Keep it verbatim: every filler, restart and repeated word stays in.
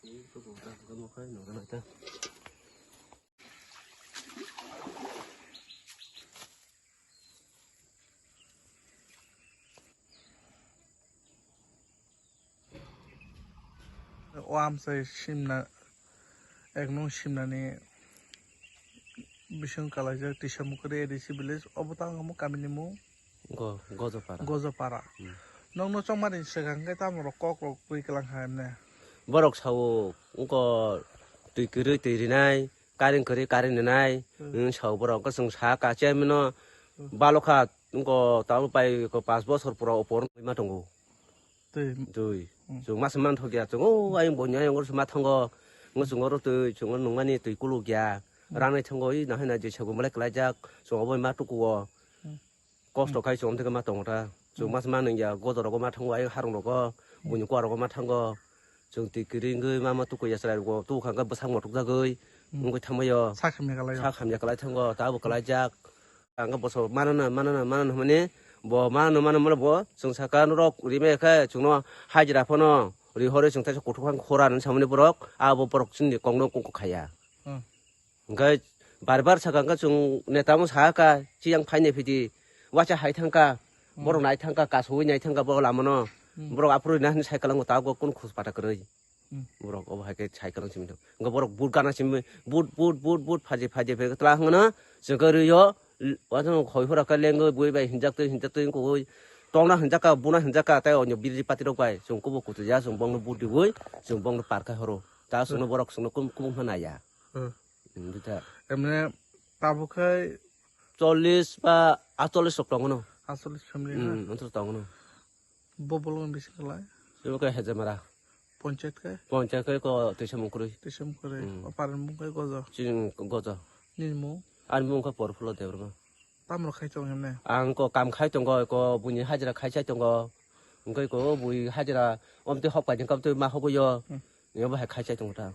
O amchai simna, ek nung simnani bising kalaijak Tisamukri A D C village, obo tang omo kamini mung Go-, Gojopara. Gojopara. Hmm. Nokno chongmani swkang khe tamo rok kok rok twi kwlang kha emne. Borok sao, wngkha twi kwrwi twi rinai, kareng kwrwi kareng rinai, Hmm. wng sao borok, wngkha chwng sa ka chairman no Hmm. balokha, wngkha tamo pai ko panch bochor pura opor ma tongo. Twi. Twi. Hmm. Chwng masa man thok ya, chwng o ayang bo nyai ongor ma thango, ngo chwng oro twi, chwng oro nungmani twi kuluk ya, Hmm. ranai thango, i nahai na je sabu malai kwlaijak, chwng obo ma tukuo. Hmm. Kosto Hmm. khai chwng omthe ma tongo ta. Chwng Hmm. mas ma nung ya, godo rogo ma thango, ayang harung rogo, Hmm. buini kua rogo ma thango. Chwng twi kwrwi wngwi ma ma tukui ya chwrai rogo, tu kha khe bwsak motok jagwi Hmm. wngwi thangma yo. Sak hamya kalai yo. Sak hamya kalai thango, ta bo kalai jak. Ang khe boso manana, manana, manana hwnmani bo manana, manana, manana bo chwng saka norok rime khe chwngno hajira phano rihorwi chwng teisa kuthuk phang khora hwnwi samani borok, abo borok chini kokno kok khaya. Hmm. Hwnkhe bar bar saka hwnkhe chwng neta mo saka chiyang phainai phidi, waisa hai thangkha, Hmm. borok nai thangkha, kasowi nai thangkha bo lamano, Hmm. borok aphuru rina hwnwi sai kwlango, tabuk kunu khus pata kwrwi. Hmm. Borok obo hai khe sai kwlang simi thang. Hwnkhe borok but gana simi, but, but, but, but, phaji, phaji, phaji, twla hwnkhe no chwng khe rwi o, l-, waisa khoi hura khe lengwi bui bai hinjak twi, hinjak twi wngkha ui, tongna hinjak kha, buna hinjak kha, tei onyo biri pati rok bai chwng kubu kutu ya, chwng bongno but riwi, chwng bongno par khai horo. Ta chwngno Hmm. borok chwngno kum-, kubung hwnna ya. Hmm. Hmm, bwtha. Emne tabuk khai Chollish ba aatchollish rok tongo no. Aatchollish family Hmm, na? Antro tongo no. Bo bolong bisi kalai? Ibo khe Hejamara. Ponchayat khe? Ponchayat khe ko Twisamungkrwi. Twisamungkrwi. Hmm. O paran mung khe Gojo? Chini Gojo. Nini mung? Ani mung khe Porphulo Debbarma. Tamo khai tongo hemne? Ang ko kam khai tongo, ko buini hajira khai chai tongo. Hwnkhe ko bui hajira omtwi hok paidi kamtwi ma hogwi yo. Hmm. Yo bahai khai chai tongo ta.